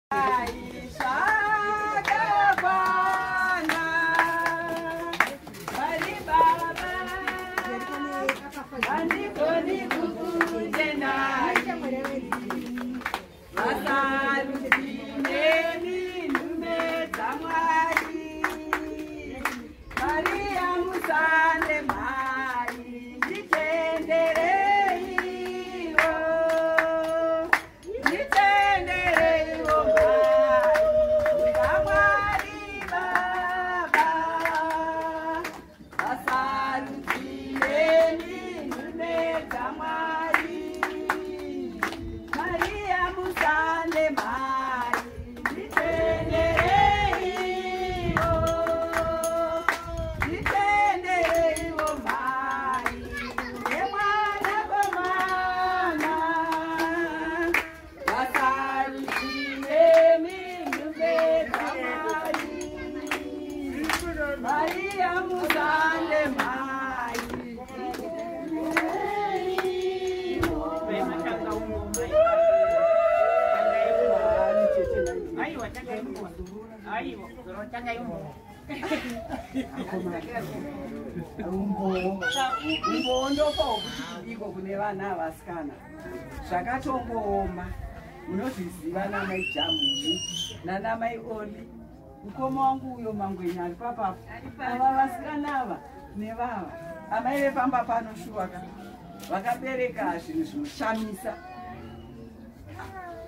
Zvakakwana. Mwari Baba, handigoni kukutendai. Vasarudzi nemi nhume dzaMwari. Maria musande mai, nditendereiwo. Nditendereiwo mai, vaMwari Baba. Vasarudzi nemi nhume dzaMwari. Maria musande mai, nditendereiwo. Nditendereiwo mai, nemwanakomana. Vasarudzi nemi nhume dzaMwari. Maria musande mai, nditendereiwo. Aiwa, tangai. Aiwa, tangai. Umbowo ndopa wokuti kudiko kune vana vasikana zvakatongooma. Munozviziva namai Jamumu nanamai Oli, mukoma wangu uyo Mangwenya ari papapo. Ava vasikana ava nevava amai vepamba pano shuwaka vakabereka zvinhu zvinoshamisa.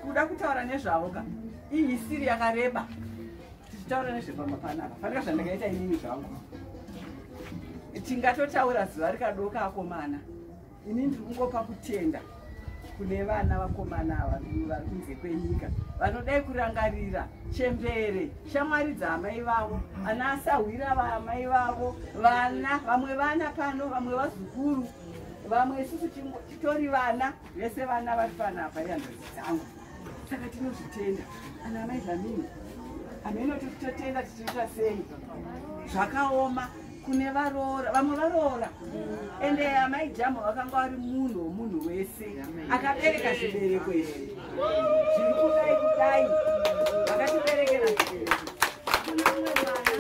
Kuda kutaura nezvavo ka, ihisiri yakareba tichitaura nezvepamba panapa. Fanika zvandakaita inini zvangu, tingatotaura zuva rikadoka. Akomana, ini ndiri kungopa kutenda kune vana vakomana ava vari kunze kwenyika vanodai kurangarira chembere, shamwari dzaamai vavo, ana asahwira vaamai vavo, vana vamwe, vana pano vamwe, vazukuru vamwe, isusu titori vana vese. Vana vari panapa ihanzvadzi dzangu, saka tinozvitenda. Ana amai Dlamini, hameno totenda tichiita sei. Zvakaoma kune varoora vamwe, varoora ende amai Jambo vakanga vari munhu womunhu wese akabereka zvibereko izvi zviri kudai kudai, vakatiberekera zvibereko. Kune umwe mwana,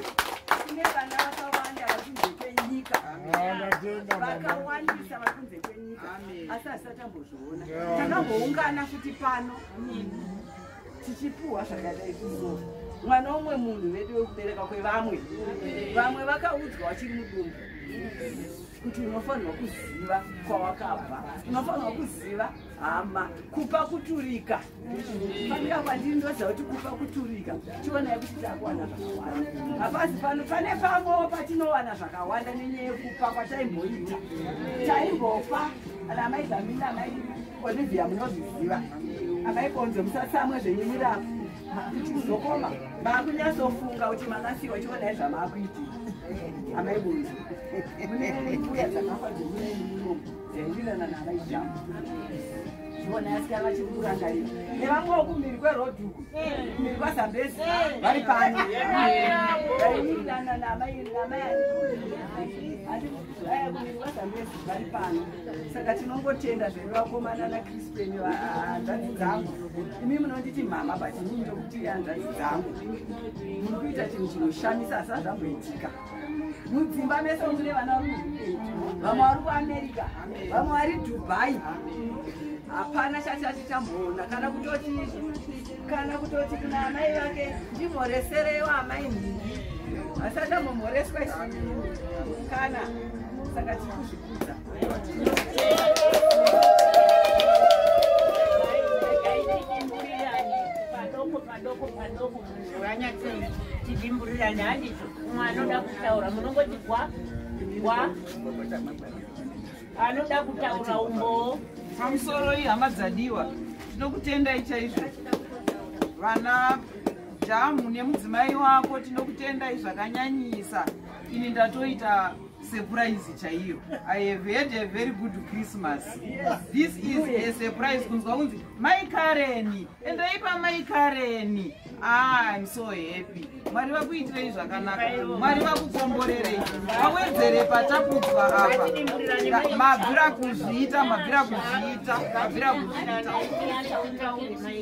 kune vana vakawanda vari kunze kwenyika, vakawandisa vari kunze kwenyika, asi hasati tambozviona. Takamboungana futi pano tichipuhwa zvakadai so. Mwana umwe munhu vedu wekubereka kwevamwe, vamwe vakaudzwa vachiri mudumbu kuti unofanirwa kuziva kwawakabva, unofanirwa kuziva hama. Kupa kuturika fanika kwandiri, ndoziva kuti kupa kuturika. Chionai kuti takuwana zvakawanda. Hapasi pano pane pamwewo patinowana zvakawanda nenyaya yekupa kwataimboita. Taimbopa ana amai Dlamini, amai Olivia, munozviziva. Amai Bonzo, musatsamwe zvenyu mirapo kuti kuzokoma maakunyatsofunga kuti makasiwa. Chionai zvamaakuitika. Amai Bonzo, mune mbuya dzakafa dzemunenimo dzaiwirirana naamai Jambo. Zvionai asikana vachiri kurangarira nevamwewo kumhiri kwerodhuku, kumhiri kwaZambezi, vari pano vaiwirirana naamai kumhiri kwaZambezi vari pano. Saka tinongotenda zvedu vakomana naCrispeni, hanzvadzi dzangu. Imi munonditi mama, but inini ndokuti hanzvadzi dzangu. Muri kuita chinhu chinoshamisa, asi hazvamboitika mudzimba mese mune vana vari muUK, vamwe vari kuAmerica, vamwe vari Dubai. Hapana chati chamboona kana kutoti kuna amai vake, "Ndimhoresereiwo amai nhingi." Asati ambomhoreswa isusu kana. Saka tiri kuzvikudza. Tidimburirane padoko padoko padoko, munhu tidimburirane, handizvo? Umwe anoda kutaura, munongoti gwa gwa. Anoda kutaura umbowo. Pamusoro iyi, hama dzadiwa, tinokutendai chaizvo. Vana Jamu nemudzimai wako, tinokutendai zvakanyanyisa. Ini ndatoita Surprise chaiyo. I have had a very good Christmas. This is a surprise kunzwa kunzi Mai Karen, endai paMai Karen. Ah, I'm so happy. Mwari vakuitirei zvakanaka, Mwari vakukomborerei, vawedzere patapudzwa apa. Mabvira kuzviita, mabvira kuzviita, mabvira kuzviita.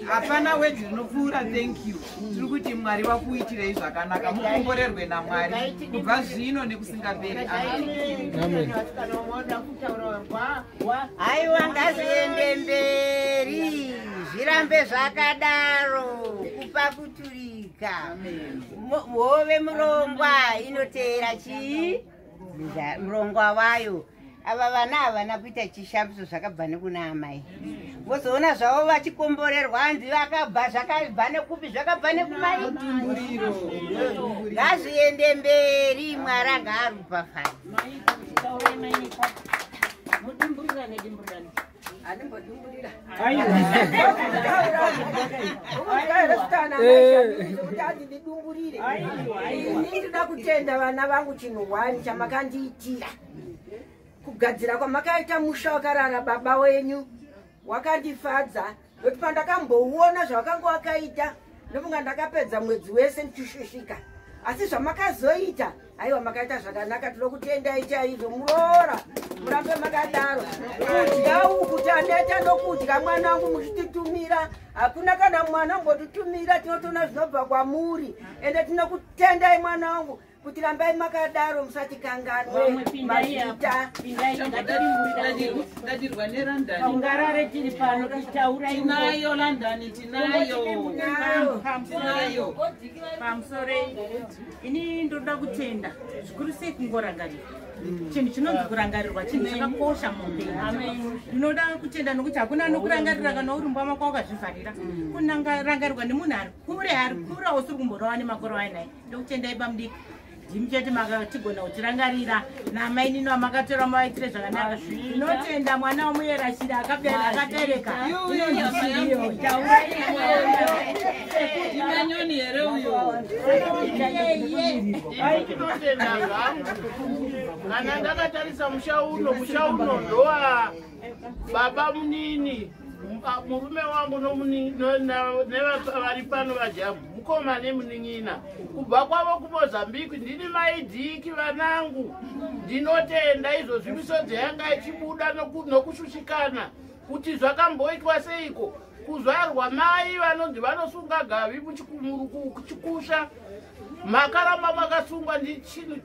Hapana wedzi rinopfuura thank you. Tiri kuti Mwari vakuitirei zvakanaka, mukomborerwe naMwari kubva zvino nekusingaperi. Amen. Aiwa, ngazviende mberi, zvirambe zvakadaro, kupa kuturika. Hove murongwa inoteera chii murongwa wayo. Ava vana havana kuita chishapiso, zvakabva nekuna amai. Vozoona zvavo vachikomborerwa, hanzi vakabva, zvakabva nekupi, zvakabva nekumai. Ngazviende mberi, Mwari angaaropafadze. Mudimburirane, dimburirane. Handimbodimburira. Ndidumburire. Ini ndoda kutenda vana vangu chinhu hwani chamakandiitira. Kugadzira kwamakaita musha wakarara baba wenyu wakandifadza, nokuti pandakambouona zvavakanga wakaita, ndofunga ndakapedza mwedzi wese ndichishushika, asi zvamakazoita, aiwa, makaita zvakanaka. Tinokutendai chaizvo. Muroora, murambe makadaro. Kudya uku taneta nokudya, mwana wangu, muchititumira. Hakuna kana mwana mbotitumira, tinotoona zvinobva kwamuri. Ende tinokutendai, mwana wangu, kuti rambai makadaro, musatikanganwe. Mazita. Ndadirwa neLondon. Ungarare tiri pano tichitaura. Tinayo London, tinayo, tinayo. Pamusorei, ini ndoda kutenda zvikuru sei kungorangarirwa. Chinhu chinonzi kurangarirwa chinhu chakakosha muupenyu. Ndinoda kutenda nokuti hakuna anokurangarira kana uri mumba mako wakazvivharira. Kurangarirwa nemunhu ari kure, ari kure, usiri kumborova nemakore wainaye. Ndokutendai pamudiki, ndimi chete makatigona kutirangarira namainini wamakatora, mavaitire zvakanaka. Ndinotenda mwana wamuyerashiri akabereka inonzi Imanyoni here uyo? Ini tinotenda zvangu. Kana ndakatarisa musha uno, musha uno ndowa baba munini, murume wangu nevari pano vaJamu, mukoma nemunin'ina. Kubva kwavo kuMozambique, ndini maidhiki vanangu. Ndinotenda izvozvi misodzi yanga ichibuda nokushushikana kuti zvakamboitwa seiko kuzvarwa mai vanonzi vanosunga gavi muchikusha. Makaramba makasungwa, ndichinhu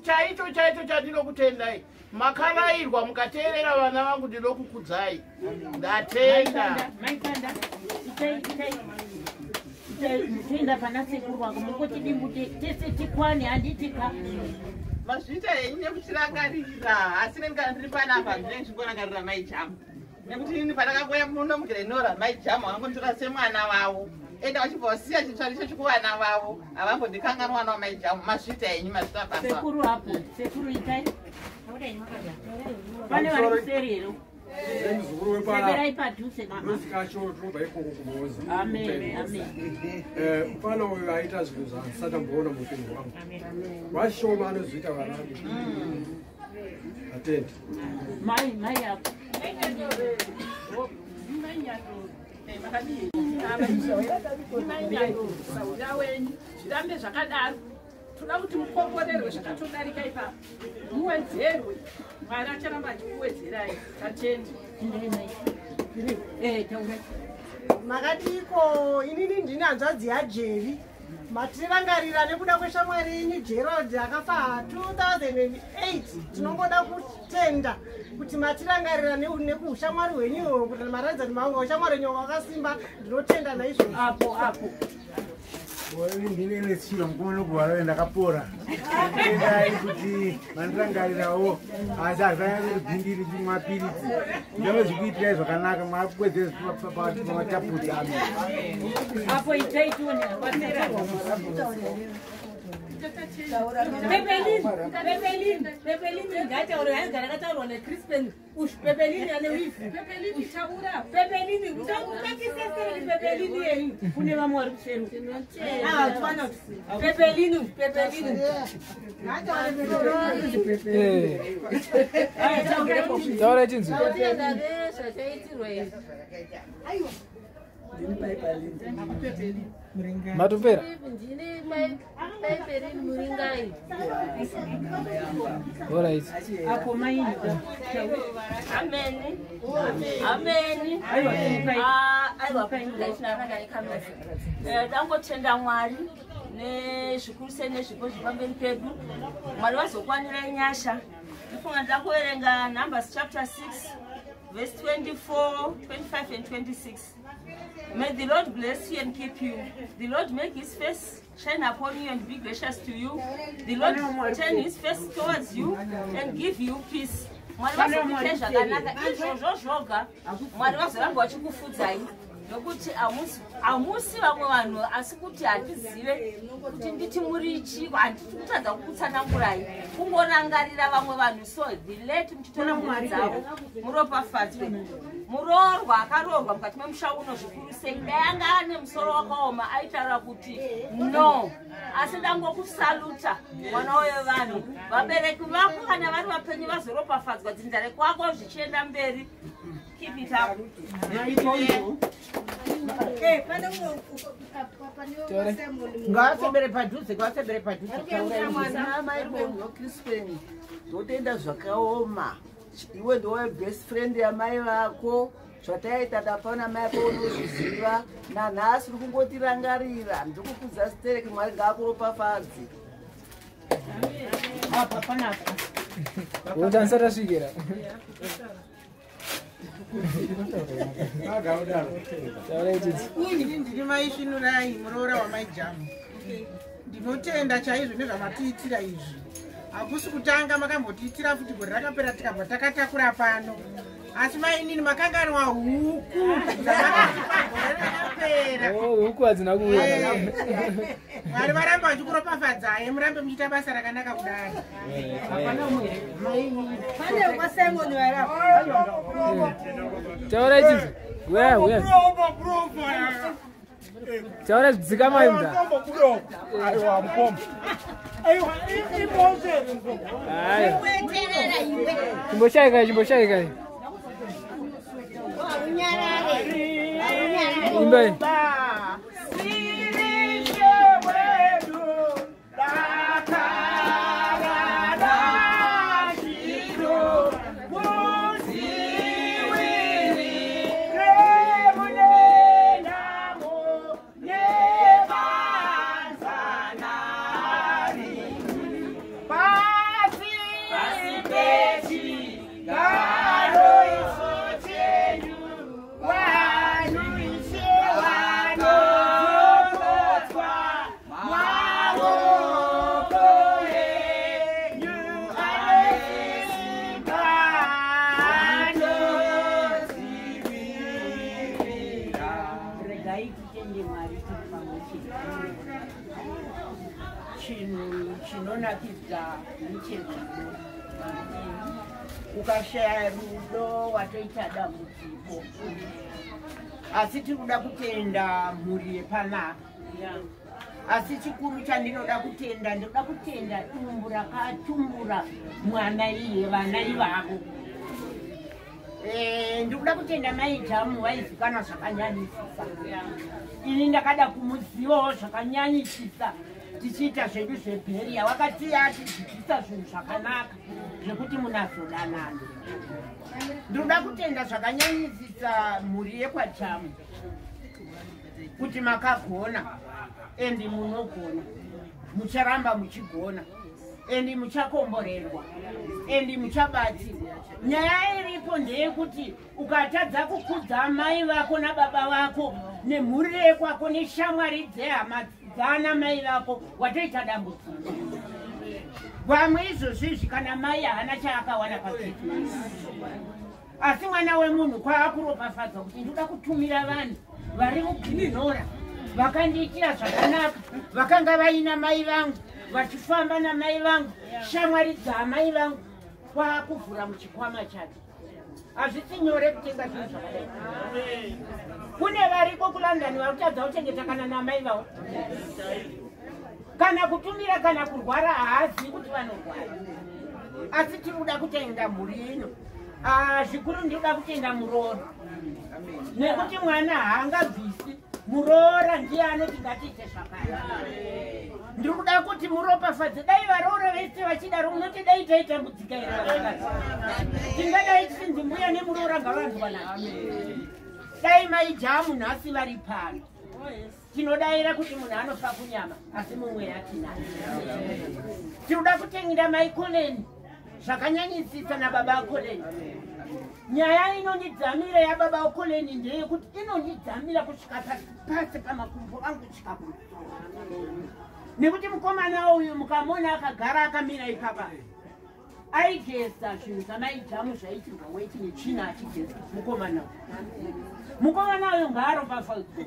chaicho chaicho chandinokutendai. Makarayirwa mukateerera vana vangu, ndinokukudzai, ndatenda. Maitanda, toenda pana sekuru wako, mungoti dimbu tese tikwane, handitika? Mazviita henyu nekutirangarira, asi neni kana ndiri panapa ndinenge ndichingorangarira Mai Jamu, nekuti inini pandakangouya muno muGlen Norah, Mai Jamu vangonditora semwana wavo, ende vachibva vasiya chitsvari checho kuvana vavo. Havambondikanganwa vana vaMai Jamu. Mazviita henyu, mazviita basa. Sekuru apo, sekuru itai. Pane vari kuseri here? Muzukuru wepana. Seberai padhuze, mama. Kacho tinobva ikoko kuMhozi. Amen, amen. Mufana uyu aita zvinhu zvandisati amboona muupenyu hwangu. Vashoma anozoita vana. Atendi. Mai, mai apo. Sauya wenyu zvirambe zvakadaro. Toda kuti mukomborerwe zvakatodarika ipapo, muwedzerwe. Mwari acharamba achikuwedzerai. Tatendi. Taurai. Makadiko? Inini ndini hanzvadzi yaJeri. Matirangarira nekuda kweshamwari yenyu Gerald akafa 2008. Tinongoda kutenda kuti matirangarira nekuushamwari hwenyuho, kuti maratidza kuti ushamwari hwenyu hwakasimba. Ndinotenda naizvozvo. Apo, apo. Ndine nechiro mukomana kuvarove, ndakapora. Tendai kuti mandirangarirawo, asi hazvanyatso kubhindiri mapiritsi. Ndava zvikuitirai zvakanaka, mwakuwedzera pamatapudzi. Amen. Apo, itai tione. Kwatera. Pepelini, Pepelini ngataura haigara akataurwa naCrispin. Ush Pepelini ane wifi. Pepelini taura. Pepelini utakiseseri Pepelini yenyu. Kune vamwe vari kuseri. Ah, twana. Pepelini, Pepelini. Taura chinzwi. Aiwa. Matopera. Ndine mai Pepelini Muringai. Alright. Apo maini. Amen. Amen. Aiwa painga tangotenda Mwari nezvikuru sei nezvipo zviri pamberi pedu. Mwari vazokwanira nyasha. Ndifunga ndida kuverenga Numbers chapter 6 verse 24, 25 and 26. May the Lord bless you and keep you. The Lord make his face shine upon you and be gracious to you. The Lord turn his face towards you and give you peace. Mwari vazokuitai zvakanaka izvozvo zvoga. Mwari vazoramba vachikufudzai nokuti hamusi vamwe vanhu asi kuti handizive kuti nditi muri chii, handiti kutadza kukutsanangurai, kungorangarira vamwe vanhu. So the late muchitora mhuri dzavo muropafadzwe. Muroorwa akaroorwa mukati memusha uno zvikuru sei, dai anga ane musoro wakaoma aitaura kuti no, asi ndangokusaluta mwana wevanhu. Vabereki vako kana vari vapenyu vazoropafadzwa, dzinza rekwako zvichienda mberi. Keep it up. Ngavasebere padhuze, ngavasebere padhuze. Mwana mai Crispin, ndotenda zvakaoma. Iwe ndiwe best friend yamai vako. Zvataita tapana mai ako unozviziva. Nanhasi uri kungotirangarira. Ndikukudza stereki, Mwari ngaakuropafadze. Apa panapa. Kuti andisati asvikira. Taura chinzwi. Ini ndiri maisvinurai muroora wamaijamu. Ndinotenda chaizvo nezvamatiitira izvi. Hakusi kutanga, makambotiitira futi gore rakapera tikabva takatakura pano. Asi mainini makanganwa huku dzamakatipa gore rakapera. Oh, huku hadzina kuuya. Mwari varamba vachikuropafadzai, murambe muchiita basa rakanaka kudaro. Pane kwaSimon vari. Taura chinzwi. Uya, uya. Taura dzika mai mda. Aiwa mukoma. Aiwa imosere mukoma. Haya. Chimboshaika, chimboshaika. Imbai. Regai titende Mwari tiri pamwe chete. Chinhu chinonakidza ndecherudo. Ukashaya rudo watoita dambudziko. Asi tiri kuda kutenda mhuri yepanapa. Asi chikuru chandinoda kutenda, ndinoda kutenda dumbu rakatumbura mwana iye, vana ivavo. Ndikuda kutenda mai Jamu, vaizikanwa zvakanyanyisisa. Ini ndakada kumuzivawo zvakanyanyisisa tichiita zvedu zvebheriya. Wakati atidzidzisa zvinhu zvakanaka zvekuti munazodanana. Ndinoda kutenda zvakanyanyisisa mhuri yekwaJamu kuti makagona and munogona, mucharamba muchigona and muchakomborerwa and muchabatsirwa. Nyaya iripo ndeyekuti ukatadza kukudza mai vako nababa vako nemhuri yekwako neshamwari dzehama dzana mai vako, watoita dambudziko. Vamwe izvozvo izvi kana mai haana chaakawana paChristmas, asi mwana wemunhu kwaakuropafadzwa kuti ndoda kutumira vanhu vari muGlen Norah vakandiitira zvakanaka, vakanga vaina mai vangu. Vachifamba namai vangu, shamwari dzaamai vangu, kwakuvhura muchikwama chake. Hazvisi nyore kutenga zvinhu zvakadai. Kune variko kuLondon vari kutadza kuchengeta kana namai vavo, kana kutumira, kana kurwara, haazivi kuti vanorwara. Asi tiri kuda kutenda mhuri ino. Ah, zvikuru ndinoda kutenda muroora, nekuti mwana haangabvisi muroora, ndiye anoti ngatiite zvakare. Ndiri kuda kuti muropafadze. Dai varoora vese vachidaro, munoti dai taitambudzika here vakadzi? Tingadai tichinzi mbuya nemuroora ngavanzwanana. Dai maijamu nhasi vari pano, tinodayira kuti munhu anofa kunyama, asi mumweya tinaye. Tinoda kutenda maikoleni zvakanyanyisisa nababa Koleni. Nyaya inondidzamira yababa Koleni ndeyekuti inondidzamira kusvika pasi pasi pamakumbo angu kusvika kumusoro, nekuti mukomana uyu mukamona akagara akamira ipapa, aigeza zvinhu zvamaijamu zvaitirwa weti netsvina, achigeza. Mukomana uyu, mukomana uyu ngaaropafadzwe,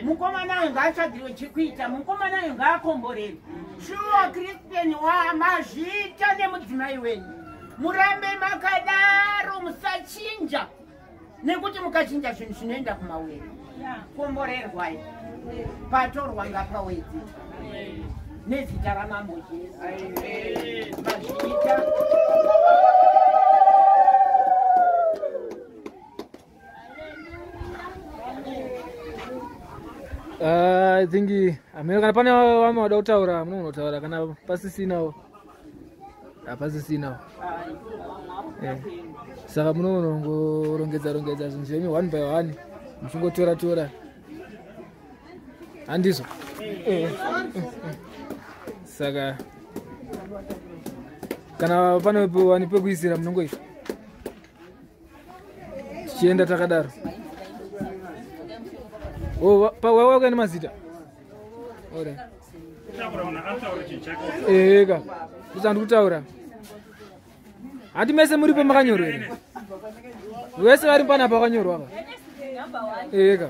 mukomana uyu ngaatsvagirwe chekuita, mukomana uyu ngaakomborerwe. Shuwa Kristian wamazviita nemudzimai wenyu, murambe makadaro, musachinja, nekuti mukachinja zvinhu zvinoenda kumawere. Komborerwai, patorwa ngapawedzerwe nezita raMambo Jesu. Mazviita. I think amene kana pane vamwe vada kutaura, munogona kutaura. Kana pasisinawo, hapasisinawo. Saka munogona kungorongedza rongedza zvinhu zvenyu one by one, muchingotora tora, handizvo? Saka kana pane wani pekuisira, munongoisa, tichienda takadaro. Oh, wauya nemazita. Alright. Eka ndosandi kutaura, handi mese muripo makanyorwa here? Vese vari panapa vakanyorwa ka? Eka,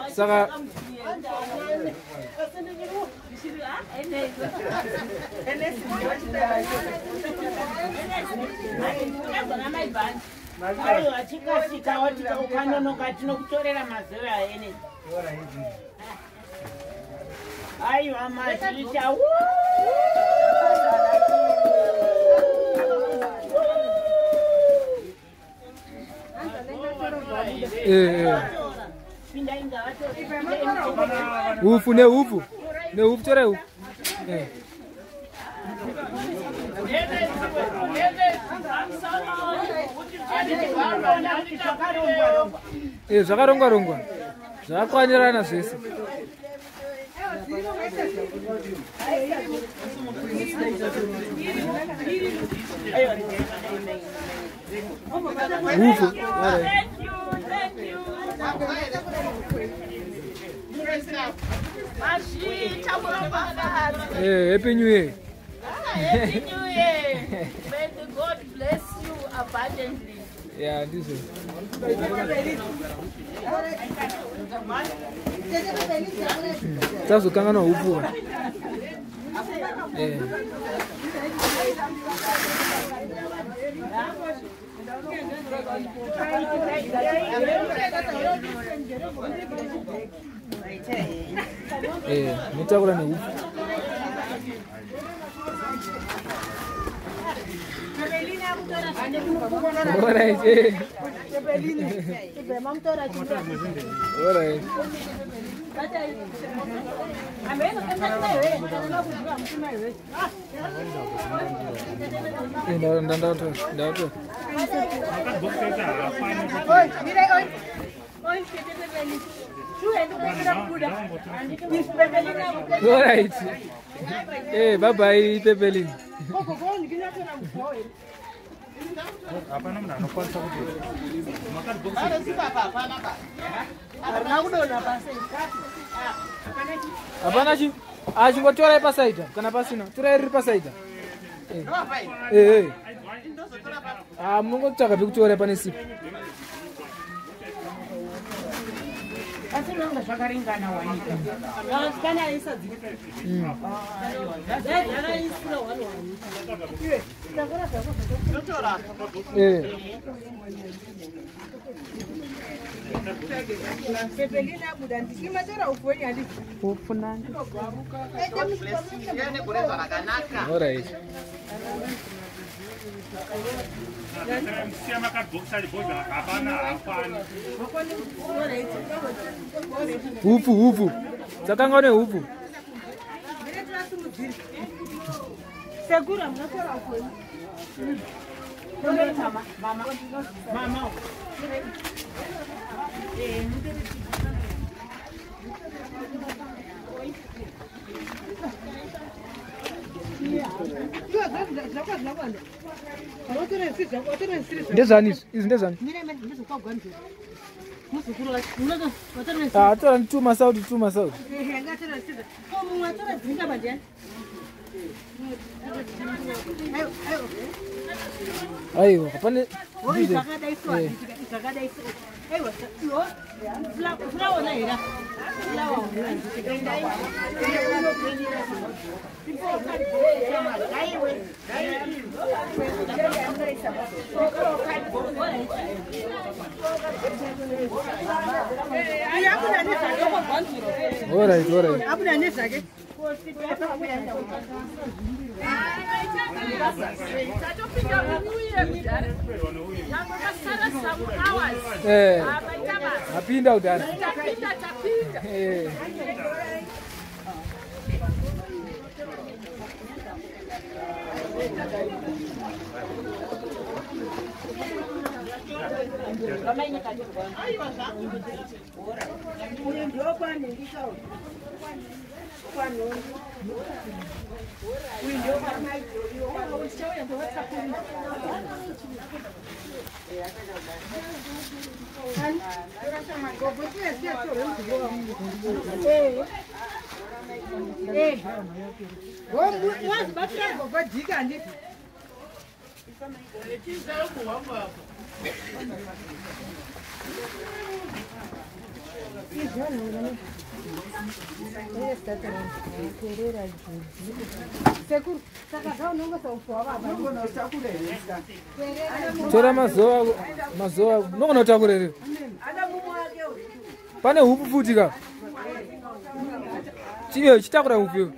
saka Aiwa, chikasika wati ukanonoka tinokutorera mazera aene. Aiwa, mazviita. Upfu neupfu neupfu, torai upfu. Zvakarongwa rongwa, zvakakwanirana zvese. Upfu. Alright. Thank you, thank you. Mazviita, muropafadzi. Happy New Year. Ah, Happy New Year. May the God bless you abundantly. Ya, ndizvo. Tazokanganwa upfu ka. Mutakura neupfu. Alright. Alright. Ndatora, ndatora. Alright. Bye bye Pepelin. Hapana munhu anokwanisa kuti Harina kudonha pasi. Hapana chi. Ah, chingotorai pasaida kana pasina. Torai riri pasaida. Ah, munongotsvaka pekutora pane sipo. Asi zvanga zvakaringana wanika. Kana aisa dziri. Dai akaisira 1 1. Iwe, takura zvako zvako. Pepelina abuda ndichimatora ufu handiti. Upfu nani? All right. Upfu upfu. Dzakanga neupfu. Sekuru munotora upfu. Mama, mama, mama. Ndezvani izvi? Izvi ndezvani? Atora ndituma sauti, tuma sauti. Aiwa, pane All right, all right. Abuda nezvake. Apinda kudhara. Wazibatira gogo dhika handiti? Sekuru, saka zvaunongosa upfu wababa. Tora mazuva mazuva unogona kutakura here? Pane hupu futi ka? Chiyo chitakura hupu iwe.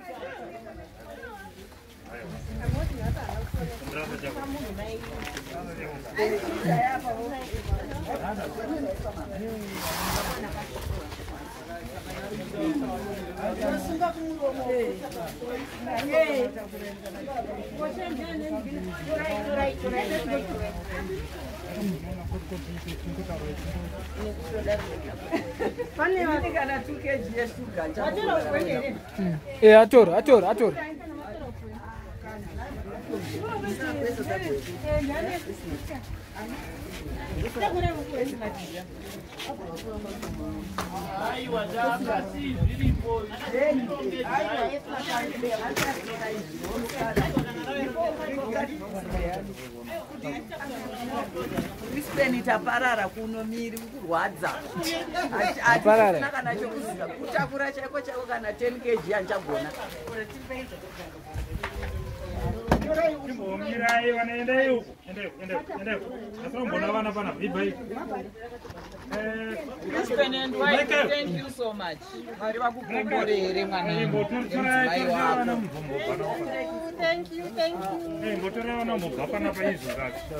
Pane kana 2 kg yeshuga. Atora atora atora. Aiwa ndakasi zviripo. Crispin taparara kuno miri kurwadza. Taparara. Hatina kana chokuziva kutakura chaiko chaiko kana 10 kg handichagona. Chimbomirai vana, endai uko, endai uko, endai uko, endai uko. Asina kumbona vana panapa, ibvai. Crispin and wife, thank you so much. Mwari vakukomborere mwana mudzimai wako. Thank you, thank you. Imbotorai vana mbobva panapa izvo zvakuita.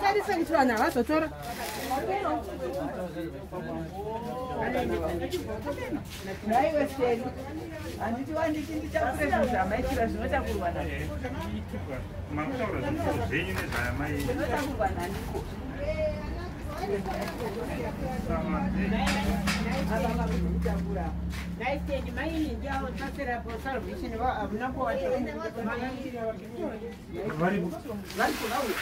Tarise kuti vanhu havazotora. Naiwe Steli, handiti wanditi nditakure zvinhu zvamaitira zvinotakurwa nani? Makutaura zvinhu zvenyu nezvayamai. Zvinotakurwa naniko? Varipo. Varipo vauya.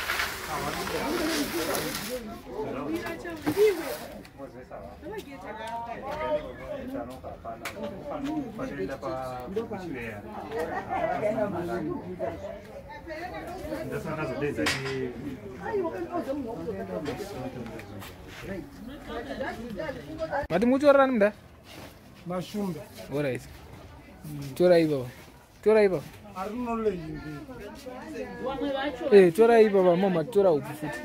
Mati mutorerani munda? Mashumbe. Alright. Torai baba. Torai baba. Eh, torai baba mama tora upu futi.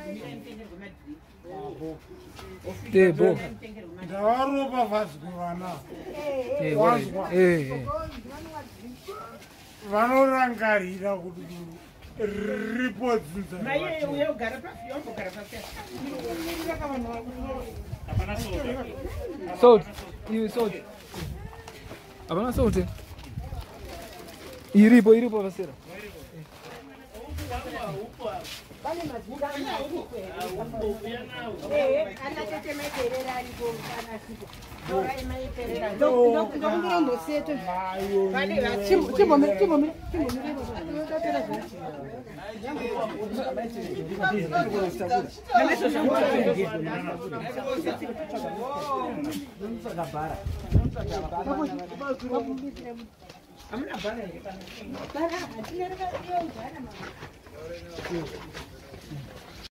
Eh, bo. Ndavaropafadzwe vana. Eh, alright. Eh, eh. Vanorangarira kuti ripo dzinza. Mai uye ugara pasi, yombogara pasi. Salt. Iwe salt. Hapana salt. Iripo, iripo pasera. Hamuna bhara here?